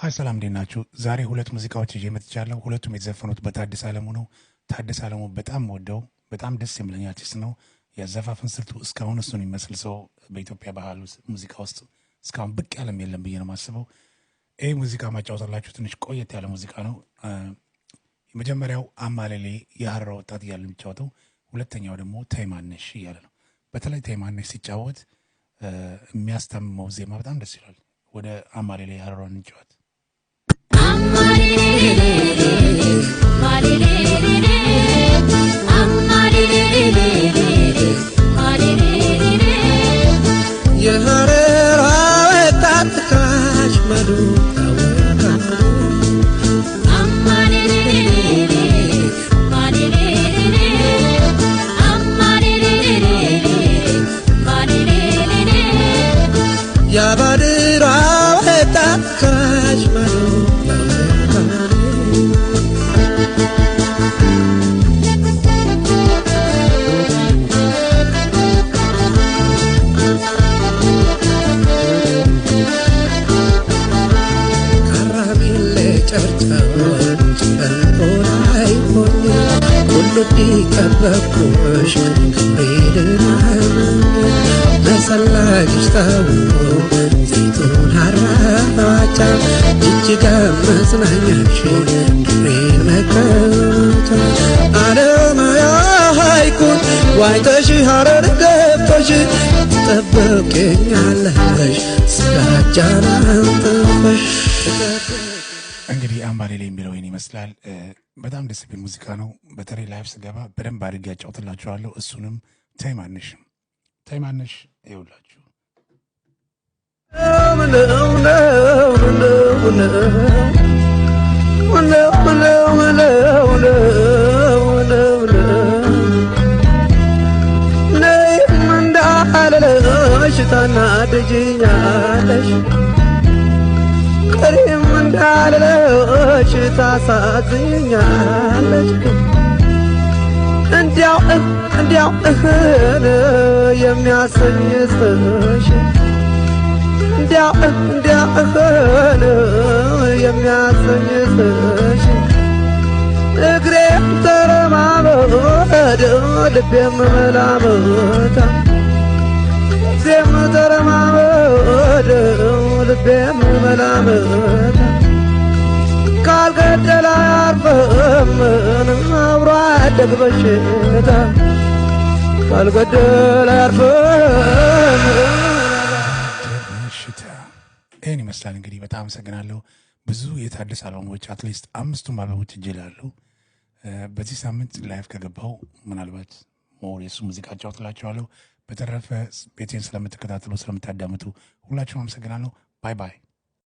Hi ሰላም፣ እንዴት ናችሁ? ዛሬ ሁለት ሙዚቃዎች ይዤ መጥቻለሁ። ሁለቱም የተዘፈኑት በታደሰ አለሙ ነው። ታደሰ አለሙ በጣም ወደው በጣም ደስ የሚለኝ አርቲስት ነው። የአዘፋፈን ስልቱ እስካሁን እሱን የሚመስል ሰው በኢትዮጵያ ባህል ሙዚቃ ውስጥ እስካሁን ብቅ ያለም የለም ብዬ ነው የማስበው። ይህ ሙዚቃ ማጫወትላችሁ ትንሽ ቆየት ያለ ሙዚቃ ነው። የመጀመሪያው አማሌሌ የሀረር ወጣት እያለ የሚጫወተው፣ ሁለተኛው ደግሞ ተይማነሽ እያለ ነው። በተለይ ተይማነሽ ሲጫወት የሚያስታምመው ዜማ በጣም ደስ ይላል። ወደ አማሌሌ የሀረሯን እንጫወት። የሀረር ወጣት ካሽ ማዶ ያባድራ ወጣት ካሽ ማዶ ካራሜሌ ጨርጨር ጨንቆላይ ሆኜ ቁልቢ ጠበቅኩሽ ክብሬ መሰላጅሽ ተው ዘይቱን ሀራዋጫ ጅጅጋ መጽናኛሽ ክብሬን መከቻ አለማያ ሐይቁን ዋኝተሽ ሀረር ገብተሽ ትጠብቂኛለሽ ስጋጃን አንጥፈሽ። እንግዲህ አምባሌሌ የሚለው ይህን ይመስላል። በጣም ደስ የሚል ሙዚቃ ነው። በተለይ live ስገባ በደንብ አድርጌ ያጫውትላችኋለሁ። እሱንም ተይማንሽ ተይማንሽ ይኸውላችሁ። ምነው ነው ምነው ምነው ምነው ምነው ምነው ምነው ነይም እንዳልልሽ ታናድጂኛለሽ፣ ቅሪም እንዳልልሽ ታሳዝኛለሽ። እንዲያው እንዲያው እህን የሚያሰኝ ስሽ እንዲያው እንዲያው እህን የሚያሰኝ ስሽ እግሬም ተረማመደ ልቤም መላመታ እግሬም ተረማመደ ልቤም መላመታ ካልገደለ አያርፍም አብሮ አደግ በሽታ ካልገደለ አያርፍም በሽታ። ይህን ይመስላል እንግዲህ። በጣም አመሰግናለሁ። ብዙ የታደሰ አልበሞች at least አምስቱም አልበሞች እጄ ላይ አሉ። በዚህ ሳምንት live ከገባው ምናልባት more የሱ ሙዚቃ አጫውትላችኋለሁ። በተረፈ ቤቴን ስለምትከታተሉ ስለምታዳምጡ ሁላችሁም አመሰግናለሁ። Bye bye።